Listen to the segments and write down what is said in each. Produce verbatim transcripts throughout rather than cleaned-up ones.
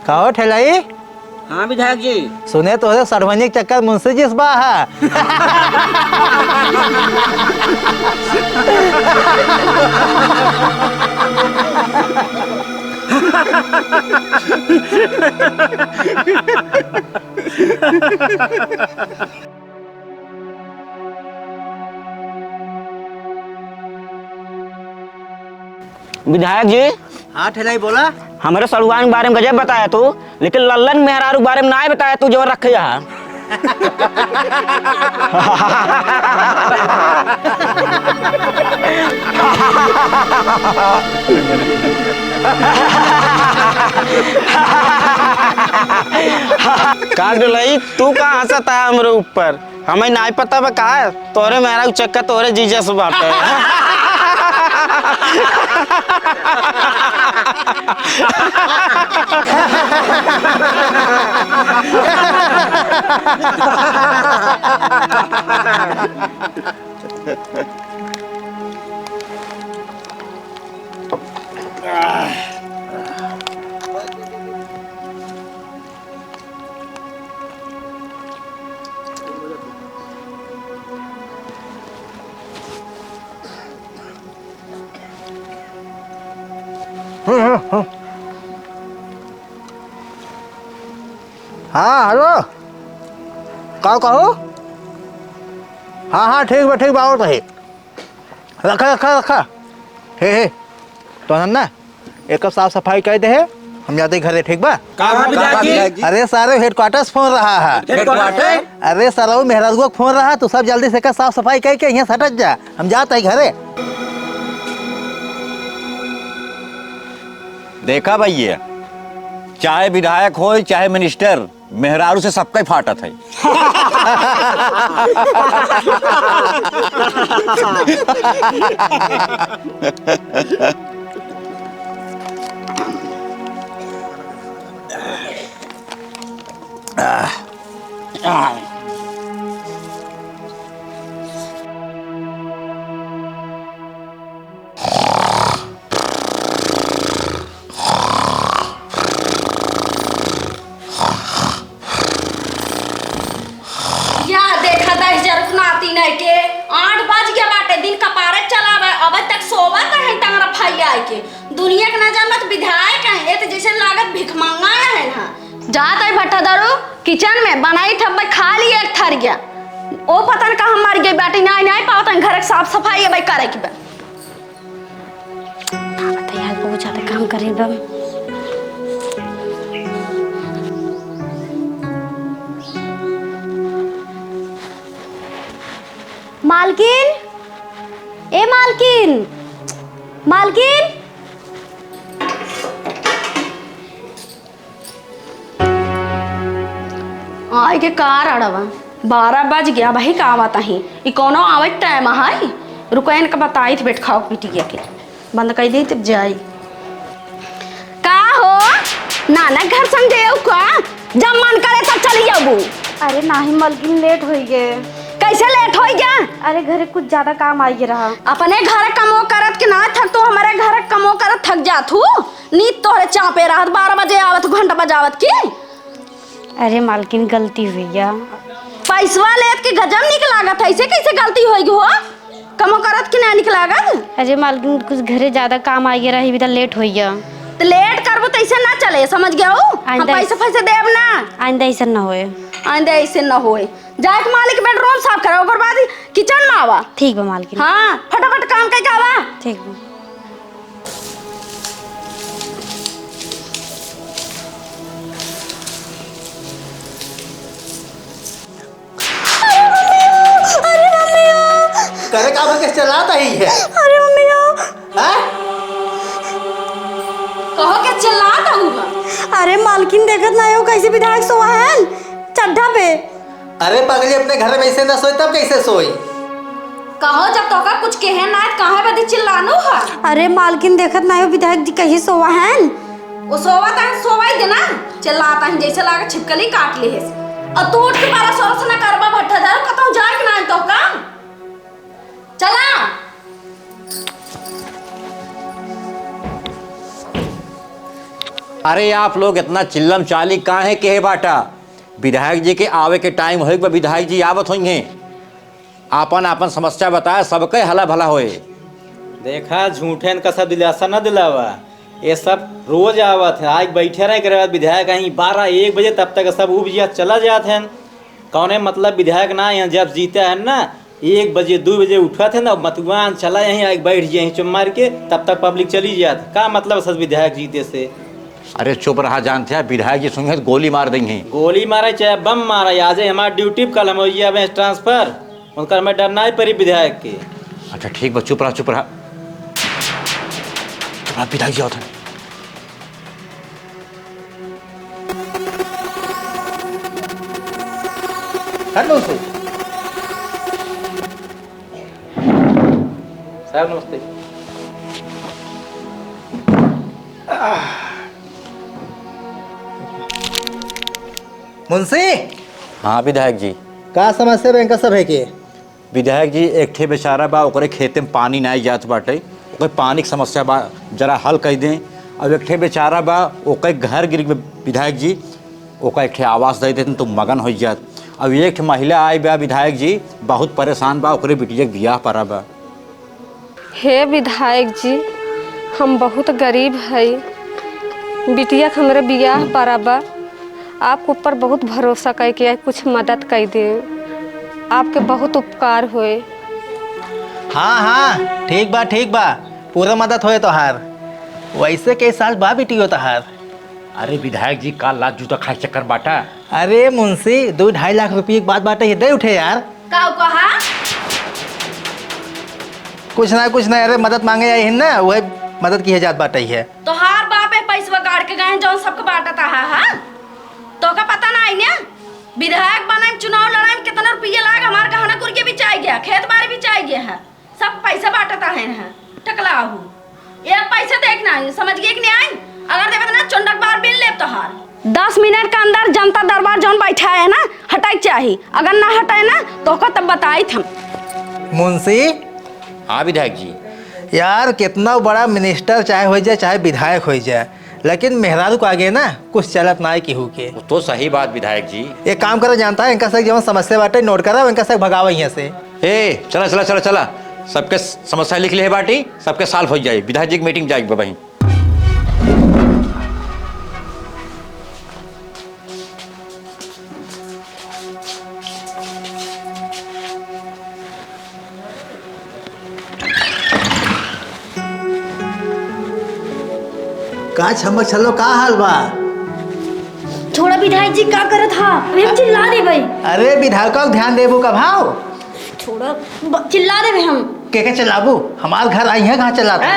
का हो ठेलाई? हाँ विधायक जी। सुने तोहरे सढ़ुआइन के चक्कर मुंशी जी से बा है। विधायक जी। हाँ ठेलाई बोला। हमरे सड़ुआन के बारे में गजब बताया तू, लेकिन लल्लन मेहरारू के बारे में नाय बताया तू, जो रखे यहाँ। का डोलाई, तू का हंसत है हमरे ऊपर? हमें नाय पता बा का? तोरे मेहरारू के चक्कर तोरे जीजा से बाटे। हाँ, हेलो। का कहो? हाँ, हाँ, ठीक बा, ठीक बा, आवत है। रखा, रखा, रखा। हे, हे, तो ना, एक साफ सफाई कर दे है, हम जाते घरे, ठीक बा? का बा विधायक जी? अरे सारे, हेडक्वार्टर से फोन रहा है। हेडक्वार्टर? अरे सारा, वो मेहरारुआ का फोन रहा, तू सब जल्दी से कर, साफ सफाई करके यहाँ से हटत जा, हम जाते हैं घरे। देखा भैया, चाहे विधायक होय, चाहे मिनिस्टर, मेहरारू से सबका ही फाटत है। या देखा दहिजर नाती नहीं के, आठ बज गया बाटे, दिन कपारे चला बा, अबे तक सोवत है टंगरा फैलाए के। दुनिया के ना जानत विधायक है, ये तो जैसे लागत भिखमंगा है ना। जात है भट्टा दारू किचन में, बनाई थब्बे खा ली एक थरिया। ओ पता न कहाँ मर गई बाटी, नाय, नाय पावत है घर के साफ सफाई अबे करे के बा। आवत है यार, बहुत ज्यादा काम करे बा। मालकिन, ए मालकिन, मालकिन। आए के कार अड़वा, बारह बज गया, वही का आवत ही। ई कौनो आवे के टाइम है? रुको, इनका बताई थे, बैठ खाओ बिटिया के, बंद कर दी तब जाई। का हो, नाना घर संग जाओ का? जब मन करे तब चली जाबू। अरे नाही मलकिन, लेट होई गे। कैसे लेट होई गे? अरे घरे कुछ ज्यादा काम आई गे रहा। अपने घर कमो करत के ना थक तू, हमारे घर कमो करत थक जात हूँ। नीत तोहरे चापे रहत, बारह बजे आवत, घंटा बजावत की। अरे मालकिन, गलती हुई गया। पैसवा लेत के गजब निक लागत है, ऐसे कैसे गलती होई हो? कमो करत कि ना निक लागत? अरे मालकिन, कुछ घरे ज्यादा काम आ गया रही, भी तो लेट होई गया। तो लेट करबो तो ऐसे ना चले, समझ गया हो? हम आइंदा पैसे, ऐसे पैसे देब ना। आइंदा ऐसे ना होए। आइंदा ऐसे ना होए। जाए के मालिक बेडरूम साफ करे, ओकर बाद किचन में आवा। ठीक बा मालकिन। हाँ, फटाफट काम करके आवा। ठीक बा। अरे मम्मी, अरे मम्मी। करे का बन के चलात ही है? अरे मम्मी। हाँ? कहो के चिल्लात हऊ है? अरे मालकिन, देखत नाहीं हो कैसे विधायक सोवा हैं चड्ढा पे। अरे पगली, अपने घर में ऐसे ना सोई तब कैसे सोई? कहो, जब तोका कुछ कहे ना है, तो काहे बदे चिल्लानू है? अरे मालकिन, देखत नाहीं हो विधायक जी कहीं सोवा हैं? वो सोवा तहन सोवा ही देना, चिल्लात हैं जैसे लागे छिपकली काट ले है। और तू उठ के बड़ा शोर से ना करबा भट्ठा दारू, कतहूँ जाए के ना है तोका। चला। अरे आप लोग इतना चिल्लम चाली काहे के बाटा? विधायक जी के आवे के टाइम होइक बा, विधायक जी आवत होइहैं। आपन आपन समस्या बताए, सबके हला भला होए। देखा, झूठे इनका सब दिलासा न दिलावा। ये सब रोज आवत है, आज बैठे रहे, एकरे बाद विधायक आई बारह एक बजे, तब तक सब उब जिया चला जात हैं। कौने मतलब विधायक ना यहाँ जब जीते हैं ना, एक बजे दो बजे उठत हैं ना, मतुआन चला यहीं आके बैठ जाए चुप मार के, तब तक पब्लिक चली जात। का मतलब सच विधायक जीते से? अरे चुप रहा, जानते हैं विधायक जी सुनिए तो गोली मार देंगे। गोली मारे चाहे बम मारे, आज ही हमार ड्यूटी, कल हम हो जाए ट्रांसफर। उनका हमें डर ना ही पड़ी विधायक के। अच्छा ठीक बा, चुप रहा, चुप रहा, चुप रहा, विधायक जी आवत हैं। हट बहू से। साहब नमस्ते। मुंशी। हाँ विधायक जी। का समस्या बा इनका सब है के? विधायक जी, एक ठे बेचारा बा, ओकरे खेते में पानी नाई जात बाटे, ओकरे पानी के समस्या बा, जरा हल कइ दें। अब एक ठे बेचारा बा, ओकरे घर गिर गए विधायक जी, ओका एक ठे आवास दे देते तो मगन हो जात। अब एक ठे महिला आई बा विधायक जी, बहुत परेशान बा, ओकरे बिटिया के बियाह पड़ा बा। हे विधायक जी, हम बहुत गरीब हई, बिटिया के हमरे बियाह पड़ा बा, आपके ऊपर बहुत भरोसा करके आई, कुछ मदद कर दे, आपके बहुत उपकार होए। हाँ हाँ, ठीक बा, ठीक बा, पूरा मदद होए तोहार। वैसे के साल बा बिटियो तोहार? अरे विधायक जी, का लात जूता खाए चक्कर बाटा? अरे मुंशी, दो ढाई लाख रुपये की बात बाटे, ये दे उठे यार। का कहा? कुछ ना, कुछ ना, अरे मदद मांगे आई है ना, वही मदद की जात बाटे है। तोहार बाप है पैसवा गाड़ के गए हैं, जौन सबके बांटता है, हाँ? तो का पता ना आई ना? विधायक बने में, चुनाव लड़ाई में कितना रुपये लाग, हमार गहना कुरिया बिचाई गया, खेत बाड़ी बिचाई गया है, सब पैसा बांटता है ना, टकला हो। एक पैसा देख ना, समझ गए कि नहीं आई? अगर देवे तो ना, चुंडक बार बिन लेब तोहार। दस मिनट के अंदर जनता दरबार जौन बैठा है ना, हटाए के चाही, अगर ना हटाए ना, तो ओकर तब बताइत हम। मुंशी। हाँ विधायक जी। यार, कितना बड़ा मिनिस्टर चाहे हो जाए, चाहे विधायक हो जाए, लेकिन मेहरारू के आगे ना कुछ चलत ना है केहू के। वो तो सही बात विधायक जी। एक काम करो, जानता है, इनका से जौन समस्या बाटे, नोट करा, इनका से भगावा यहाँ से। ए, चला, चला, चला, चला। सबके स-, समस्या लिख ले बाटी, सबके सॉल्व हो जाए। विधायक जी की मीटिंग जाए बबही। का छमक छल्लो, का हाल बा? छोड़ा विधायक जी, का करत हा? अभी हम चिल्ला देबे। अरे विधायक का ध्यान देबो का भाव? छोड़ा, ब-, चिल्ला देबे हम। के के चिल्लाबू? हमार घर आई है, कहाँ चिल्लात है?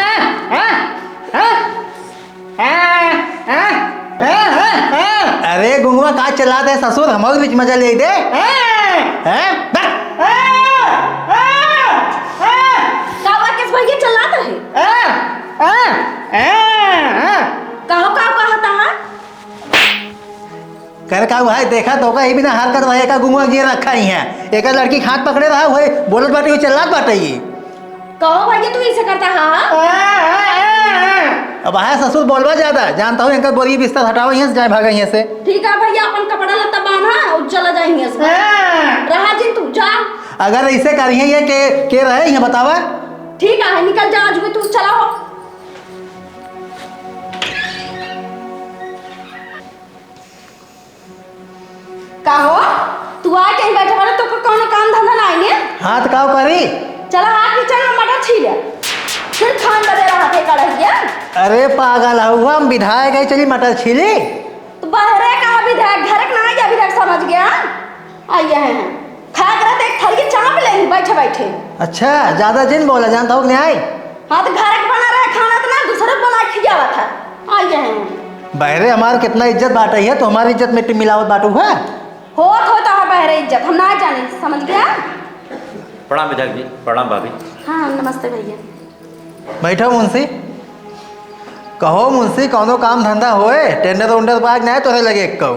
अरे गुंगवा, का चिल्लात है ससुर? हमारे बीच मजा ले दे। हैं? का हुआ, किस भैया चिल्लात है? कहो, का कहता है? करे का भाई, देखा तो का, ई बिना हरकत भाई, एका गुंगवा गिर रखा ही है। एका लड़की के हाथ पकड़े रहा, वही बोलत बाटे, वही चिल्लात बाटे ई। कहो भैया, तू इसे करता हा? अब है ससुर बोलबा ज्यादा, जानता हूँ इनका बोरी बिस्तर हटाओ यहाँ से, जाए भागा यहाँ से। ठीक है भैया, अपन कपड़ा लत्ता बांधा और चला जा यहाँ से। रहा जिन तू, जा। अगर ऐसे करिए ये के, के रहे, ये बतावा। ठीक है, निकल जा, आज भी तू चला हो। का हो? तू आके ही बैठे बाटे, तोके कौनो काम धंधा नाई ने? हाँ, तो का करी? चला, हाथ किचन में मटर छीले। फिर खान बदे रहा थे कढ़ैया। अरे पागल हऊ, हम विधायक है, चली मटर छीली? तो बहरे का विधायक, घर के ना है विधायक, समझ गया? आइए हैं। खा के रहते एक थरिये चाप ले बैठे बैठे। अच्छा, ज्यादा जिन बोला, जानता हूँ कि नहीं आई? हाँ, तो घर के बना रहे खाना तो ना, दूसरे को बना के खियावा था। आइए। बहरे हमार कितना इज्जत बाटइ है, तो हमारी इज्जत में मिलावत बाटू है। होत हो तो बहरे इज्जत, हम ना जानी, समझ गया? प्रणाम विधायक जी। प्रणाम भाभी। हाँ, नमस्ते भइया। बैठो मुंशी। कहो मुंशी, कउनो काम धंधा होए? टेंडर उंडर बा कि नाहीं तोहरे लगे एक्कउ?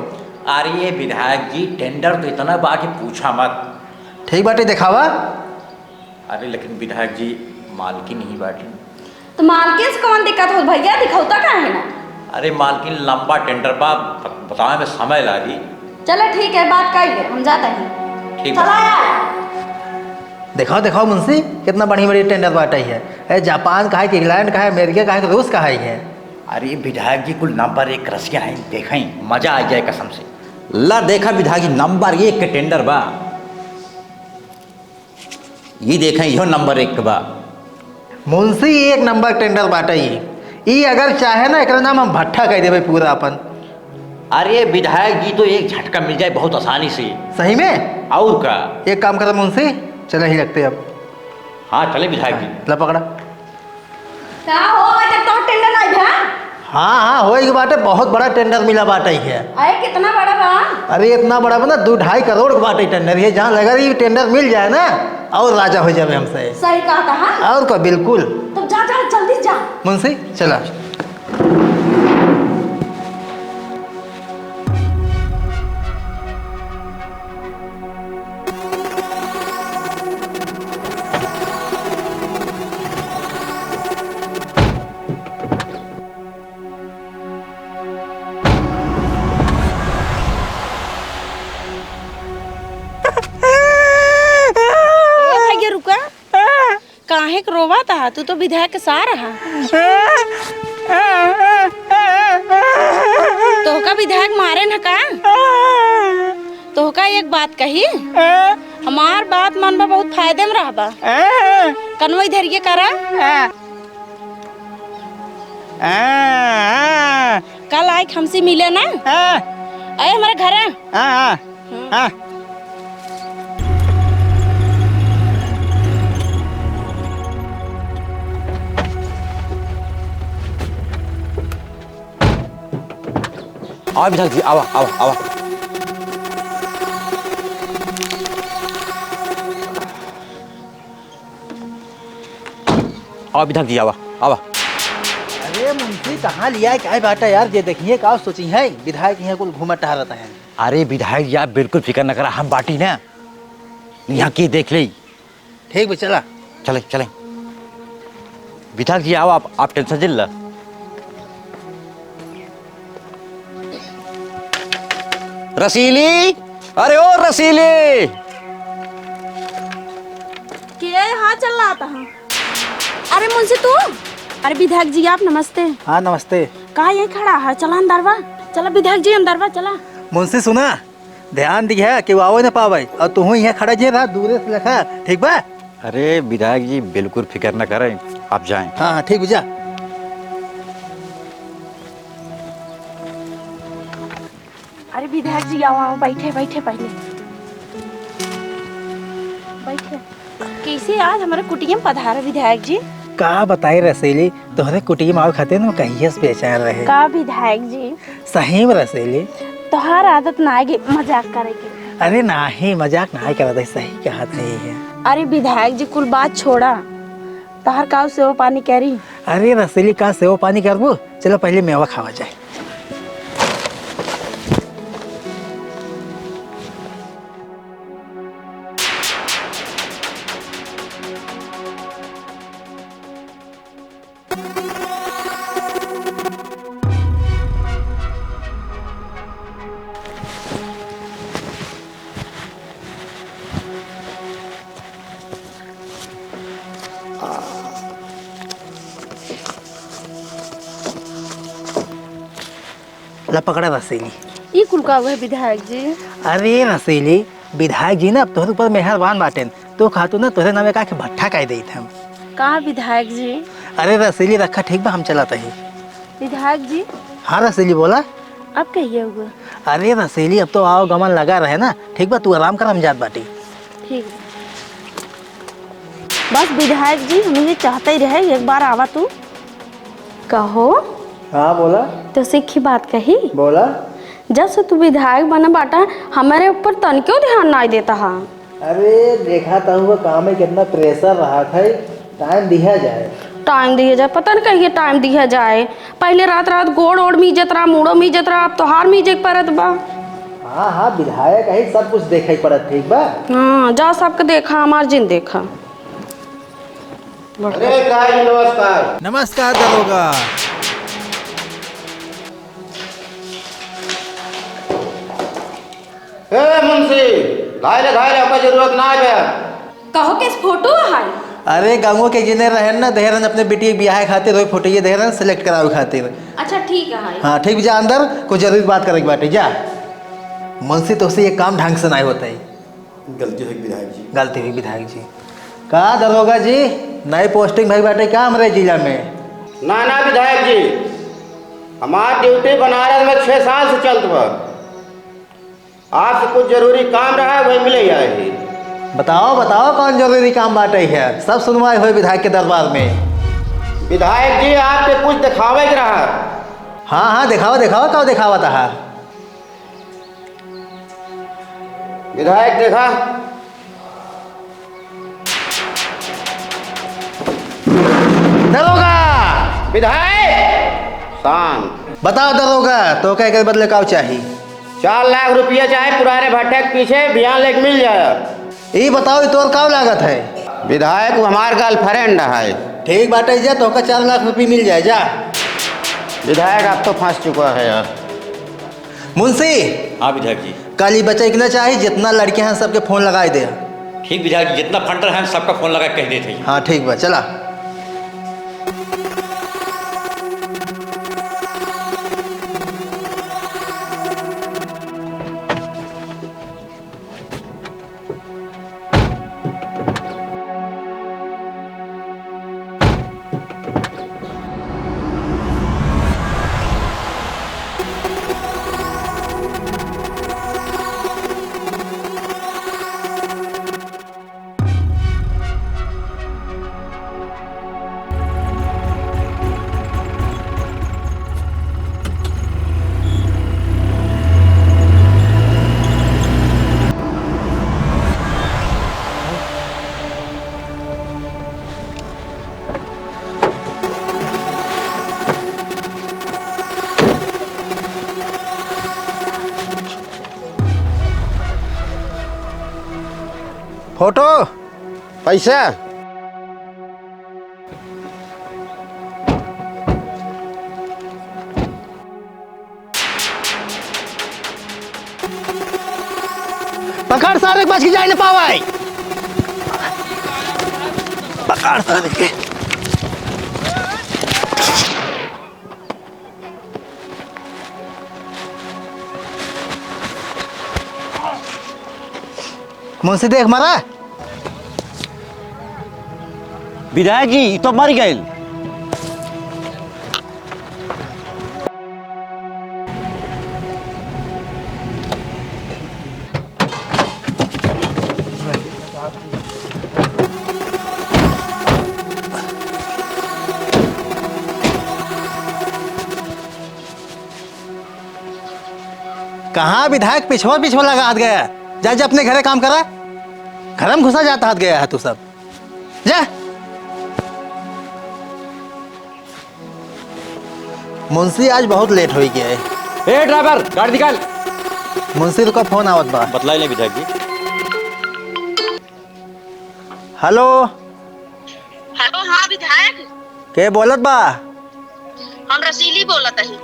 अरे विधायक जी, टेंडर तो इतना बा कि पूछा मत। ठीक बाटे, देखावा। अरे लेकिन विधायक जी, मालकिन ही बाटी। तो मालकिन से कउन दिक्कत हो भइया, दिखउता काहे ना? अरे मालकिन, लंबा टेंडर बा, ब-, बतावे में समय लागी। चलो ठीक है, बात कइ ले, हम जात ही। ठीक बा। चला यार। देखावा, देखावा मुंशी, कितना बढ़िया बढ़िया टेंडर बाटइ है। ए, जापान का है कि इंग्लैंड का है, अमेरिका का है कि रूस का है ये? अरे विधायक जी, कुल नंबर एक रसिया हैं, देखइँ, मजा आ जाए कसम से। ला देखा विधायक जी, नंबर एक के टेंडर बा। ई देखइँ, इहो नंबर एक के बा। मुंशी, एक नंबर टेंडर बाटइ ई। ई अगर चाहे ना, एकरा नाम हम भट्ठा कइ देबइ पूरा अपन। अरे विधायक जी, तो एक झटका मिल जाए बहुत आसानी से। सही में? और का? एक काम करा मुंशी, चला ही लगते अब। हाँ, चले विधायक जी। ला पकड़ा। का हो, अबे तक तो टेंडर नाहीं भा? हाँ, हाँ, होई के बाटे, बहुत बड़ा टेंडर मिला बाटइ है। अरे, कितना बड़ा बा? अरे, इतना बड़ा बा ना, दू ढाई करोड़ के बाटइ टेंडर। ये जहाँ लगा रही टेंडर मिल जाए ना, और राजा होइ जाबे हमसे। सही कहता है। और का, बिल्कुल। तब जा, जा, जल्दी जा। मुंशी, चला। ए भइया, रुका। काहे के रोवत हा? तू तो विधायक के सार हा। तोहका विधायक मारे न का? तोहका एक बात कही, हमार बात मानबा, बहुत फायदे में रहबा। कनवा इधर ये करा। कल आइके हमसे मिले ना। अरे हमारे घर आ। हम्म। आवा विधायक जी, आवा, आवा, आवा। आवा विधायक जी, आवा, आवा। अरे मुंशी, कहाँ लिया है, क्या बात है यार? जे देखिए का सोची है, विधायक यहाँ कुल घूमत टहरत है। अरे विधायक जी, आप बिल्कुल फिकर न करा, हम बाटी ना, यहाँ के देख ले। ठीक बा, चला। चले, चले। विधायक जी, आओ आप, आप टेंशन जिन ला। रसीली, अरे ओ रसीली। के यहाँ चल रहा था? अरे मुंशी तू? अरे विधायक जी आप नमस्ते। हाँ नमस्ते। का यही खड़ा है? चला अंदरवा, चला विधायक जी अंदरवा चला। मुंशी सुना, ध्यान दिहे कि वो आवइ न पावइ, और तुहूँ इहाँ खड़ा जे रहा, दूरे से लखा, ठीक बा? अरे विधायक जी, बिल्कुल फिकर न करें, आप जाएं। हाँ, हाँ, ठीक बा, जा। अरे विधायक जी, आओ, आओ, बैठे, बैठे पहले। बैठे। कैसे आज हमारे कुटिया में पधारे विधायक जी? का बताई रसीली, तोहरे कुटिया में आवे खातिर हम कहिए से बेचैन रहे। का विधायक जी? सही में रसीली। तोहार आदत ना आएगी मजाक करे के। अरे नाही, मजाक नाही करत है, सही कहत है ये। अरे विधायक जी, कुल बात छोड़ा, तोहार का सेवा पानी करी? अरे रसीली, का सेवा पानी करबू? चलो पहले मेवा खावा जाए। ला पकड़ा रसीली। ई कुल का हुआ है विधायक जी? अरे रसीली, विधायक जी ना अब तोहरे ऊपर मेहरबान बाटेन, तो खातू ना तोहरे नामे का के भट्ठा कह देत हम। का विधायक जी? अरे रसीली रखा, ठीक बा, हम चलत ही। विधायक जी। हाँ रसीली बोला। अब कहिए हुआ। अरे रसीली, अब तो आवागमन लगा रहे ना, ठीक बा, तू आराम कर, हम जात बाटी। ठीक बा। बस विधायक जी, हम ये चाहते ही रहे, एक बार आवा तू। कहो। हाँ, बोला। तो सीखी बात कही। बोला। जब से तू विधायक बना बाटा, हमरे ऊपर तनिको ध्यान नाई देता हा। अरे, देखा तो हुआ काम में कितना pressure रहा था, time दिया जाए। Time दिया जाए, पता नहीं कहिए time दिया जाए। पहले रात रात गोड़ ओड़ मीजत रहा, मूड़ो मीजत रहा, अब तोहार मीजे के परत बा। हाँ, हाँ, विधायक है, सब कुछ देखे के परत, ठीक बा? हाँ, जा सबके देखा, हमार जिन देखा। अरे, विधायक जी, नमस्कार। नमस्कार, दरोगा। ए, मुंशी, धाय ले, धाय ले, ओकर जरूरत ना है। कहो केस फोटो है? अरे, गाँव के जिने रहन ना, देहरन अपने बेटी के बियाह खातिर, वही फोटो ये देहरन select करावे खातिर। अच्छा, ठीक है। हाँ, ठीक, जा अंदर, कुछ जरूरी बात करे के बाटे, जा। मुंशी, तोसे ये काम ढंग से नाई होता है। गलती हुई विधायक जी। गलती हुई विधायक जी। का दरोगा जी, नई posting भई बाटे का हमरे जिला में? ना, ना विधायक जी, हमार duty बनारस में छह साल से चलत बा। आपसे कुछ जरूरी काम रहा, वही मिले आए ही। बताओ, बताओ, कौन जरूरी काम बाटे है? सब सुनवाई होई विधायक के दरबार में। विधायक जी, आपके कुछ दिखावे के रहा। हाँ, हाँ, दिखावा, दिखावा, का दिखावा तहा? विधायक देखा। दरोगा! विधायक! शांत। बताओ दरोगा, तोका एकर बदले काउ चाही? चार लाख रुपया चाहे पुराने भट्ठे के पीछे बियान लेके मिल जाए। ई बताओ, ई तोर काउ लागत है? विधायक, वो हमार girlfriend है। ठीक बाटे, जा, तोका चार लाख रुपया मिल जाए, जा। विधायक, आप तो फंस चुका है यार। मुंशी। हाँ विधायक जी। कल ई बच्चा इतना चाही, जितना लड़के हैं सबके फोन लगाई दे। ठीक विधायक जी, जितना फंडर हैं सबका फोन लगा के कह देते हैं। हाँ ठीक बा, चला। फोटो। पैसा। पकड़ सारे, बच के जाए न पावे। पकड़ सारे के। मुंशी देख मारा। विधायक जी, ई तो मर गइल। कहाँ विधायक पिछवा पिछवा लगा हाथ गया? जा, जा अपने घरे काम करा। घर में घुसा जाता हाथ गया है तू सब। जा। मुंशी आज बहुत लेट होइ गया है। ए ड्राइवर, गाड़ी निकाल। मुंशी रुका, फोन आवत बा। बतलाई ले विधायक जी। हेलो। हेलो, हाँ विधायक। के बोलत बा? हम रसीली बोलत हई।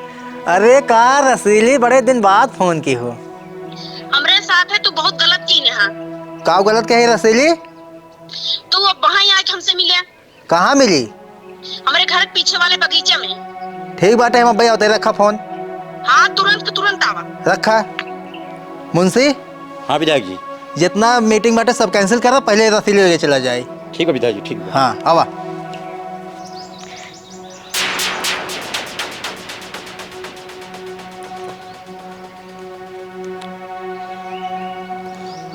अरे का रसीली, बड़े दिन बाद फोन की हो। हमरे साथ है, तू बहुत गलत की यहाँ। का गलत कही रसीली? तू अब वहाँ आके हमसे मिले। कहाँ मिली? हमरे घर के पीछे वाले बगीचा में। ठीक बाटे, हम अब्बे आवते, रखा फोन। हाँ, तुरंत के तुरंत आवा। रखा। मुंशी। हाँ विधायक जी। जितना मीटिंग बाटे सब कैंसिल करा, पहले रसीली लेके चला जाए। ठीक है विधायक जी, ठीक है। हाँ, आवा।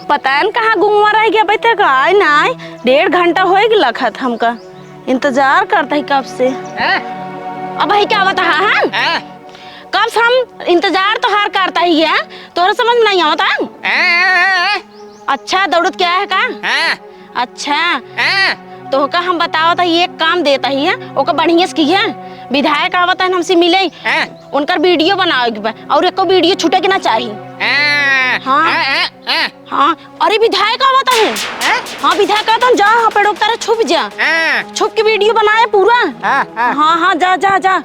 पता न कहाँ गुंगवा रह गया, अबे तक आए ना आए। डेढ़ घंटा होए के लखत हमका, इंतजार करता है कब से। हैं? अब भाई क्या बता, हाँ? हाँ? कब से हम इंतजार तोहार करता ही है, तोहरा समझ में नहीं आवता? हाँ, हाँ, हाँ, हाँ। अच्छा, दौड़त क्या है का? हाँ। अच्छा, हाँ। तोहका हम बतावत ही, एक काम देता ही है, ओका बढ़िया से किहे। विधायक आवत है हमसे मिले, हाँ। उनकर वीडियो बनावे के बा, और एको वीडियो छूटे के ना चाही। हाँ। हाँ। हाँ, हाँ, हाँ। हाँ, अरे विधायक आवत है। हैं? हाँ, विधायक आवत है, जा, हाँ, पेड़ उतारे, छुप जा। हैं? छुप के वीडियो बनाए पूरा। हाँ, हाँ। हाँ, हाँ, जा, जा, जा।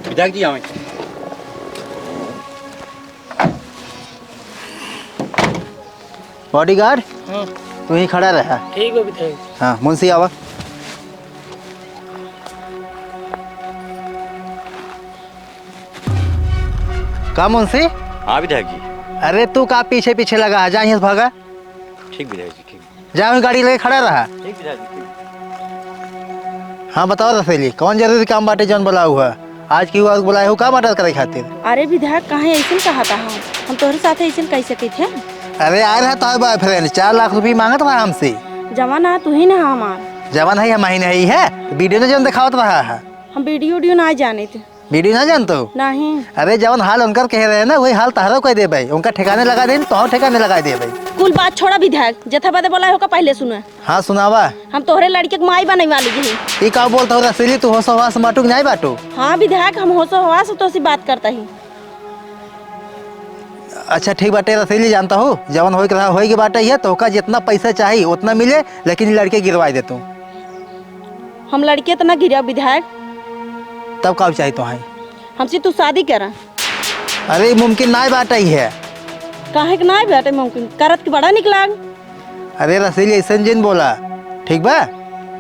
विधायक जी आवे। बॉडीगार्ड, हाँ। तू ही खड़ा रहा। ठीक बा विधायक। हाँ, मुंशी आवा। का मुंशी? हाँ विधायक जी। अरे तू का पीछे पीछे लगा है, जा यहाँ से भागा। ठीक विधायक जी, ठीक। जा वहीं गाड़ी लेके खड़ा रहा। ठीक विधायक जी, ठीक। हाँ बताओ रसेली, कौन जरूरी काम बाटे जौन बुलाऊ है? आज की हुआ बुलाए हो का मदद करे खातिर? अरे विधायक, काहे ऐसन कहत हा? हम तोहरे साथे ऐसन कह सकित है? अरे आए रहा तोहर बॉयफ्रेंड, चार लाख रुपये मांगत रहा हमसे। जवान हा तू ही ना हमार। जवान है हम ही नहीं है, वीडियो में जौन दिखावत रहा है। हम वीडियो उडियो ना जाने थे। वीडियो ना जानत हो? नहीं। अरे जवन हाल उनकर कहे रहे ना, वही हाल तहरो कह देबे। उनका ठिकाने लगा देन, तोहर ठिकाने लगा देबे। कुल बात छोड़ा विधायक, जेथा बदे बोला होका पहले सुना। हाँ सुनावा। हम तोहरे लड़के के माई बने वाली ही। ई का बोलत हो रसीली, तू होश हवास माटू कि नहीं बाटू? हाँ विधायक, हम होश हवास तो सी बात करता ही। अच्छा ठीक बाटे रसीली, जानता हो जवन होए के रहा होए के बाटे है, तोहका जितना पैसा चाही उतना मिले, लेकिन ई लड़के गिरवाए दे तू। हम लड़के त ना गिरा विधायक। तब का चाही तोहाई? हमसे तू शादी करा। अरे मुमकिन नाय बाटइ है। काहे के नाय बाटइ मुमकिन? करत के बड़ा निक लाग। अरे रसीली अइसन जिन बोला, ठीक बा?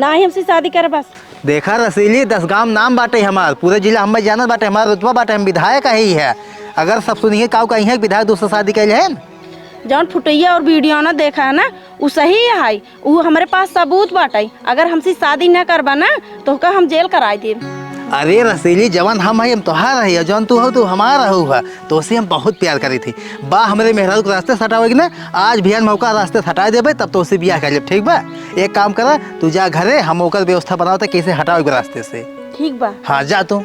नाही हमसे शादी करा बस। देखा रसीली, दस गांव नाम बाटइ हमार, पूरे जिला हमें जानत बाटइ, हमार रुतबा बाटइ, हम विधायक ही है। अगर सब सुनिए काऊ कही है विधायक दूसरा शादी कैले है। जौन फुटैया और वीडियो ना देखा है ना, उ सही है। उ हमरे पास सबूत बाटइ, अगर हमसे शादी न करबा ना, तोहका हम जेल कराइ देब। अरे रसीली, जवन हम हई, हम तोहार हई, और जवन तू हो, तू हमार रहू है। तोसे हम बहुत प्यार करी थी। बा हमरे मेहरारू के रास्ते से हटावे के ना, आज भी हम मौका रास्ते से हटाए देबे, तब तोसे बियाह कर लेब, ठीक बा? एक काम करा, तू जा घरे, हम ओकर व्यवस्था बनावत है, कैसे हटावे के रास्ते से। ठीक बा। हाँ, जा तू।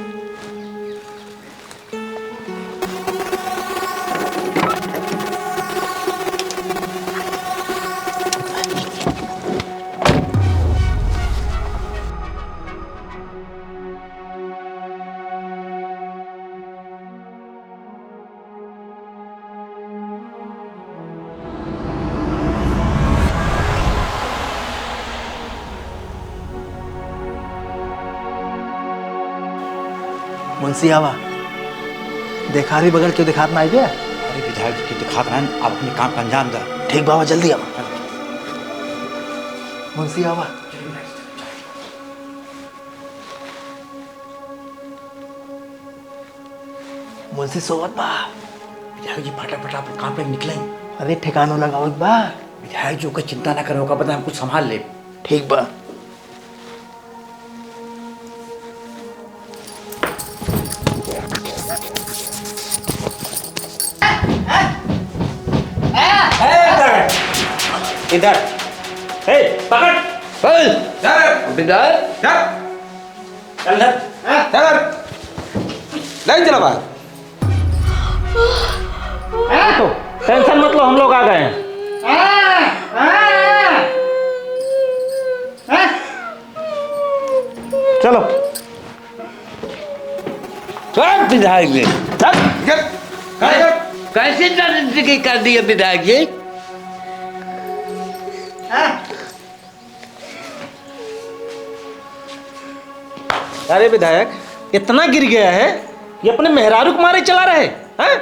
मुंशी आवा, देखा री बगल क्यों दिखात ना आई बे? अरे विधायक जी क्यों दिखात ना, आप अपने काम का अंजाम दा। ठीक बाबा, जल्दी आवा। मुंशी आवा। मुंशी सोवत बा। विधायक जी फटाफट आप काम पे निकलें। अरे ठिकानो लगावत बा। विधायक जी ओकर चिंता ना करो, ओकर बदे हम कुछ संभाल लेब। ठीक बा। इधर। ए, पकड़। चल। विधायक। चल, धर। हाँ, धर। नहीं चला बाहर। हाँ, तो tension मत लो, हम लोग आ गए हैं। हाँ, हाँ। हाँ। चलो। चल विधायक जी, चल। कैसे राजनीति कर दी है विधायक जी? हाँ। अरे विधायक, इतना गिर गया है कि अपने मेहरारू के मारे चला रहे, हैं?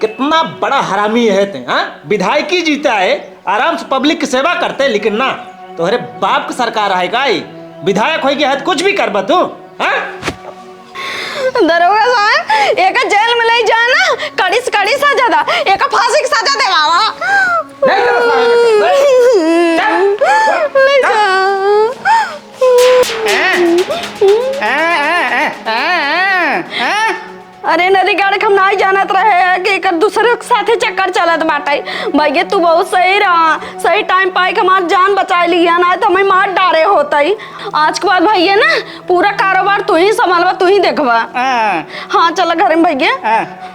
कितना बड़ा हरामी है ते, हाँ? विधायकी जीता है, आराम से public की सेवा करते, लेकिन ना, तोहरे बाप की सरकार है का ई? विधायक होई के हद कुछ भी करबा तू, हाँ? दरोगा साहब, एका जेल में ले जाए ना, कड़ी से कड़ी सजा दा, एका फांसी की सजा देवावा। नहीं दरोगा साहब, नहीं। चल। ले जा। हैं? हैं, हैं, हैं, हैं, हैं? अरे नदी गाड़ के हम नाई जानत रहे कि एकर दूसरे के साथे चक्कर चलत बाटे। भैया तू बहुत सही रहा, सही टाइम पाए के हमार जान बचाए लिया, ना तो हमें मार डारे होतई। आज के बाद भैया ना पूरा कारोबार तू ही संभालबा, तू ही देखबा। हाँ। हाँ चला घर में भैया। हाँ।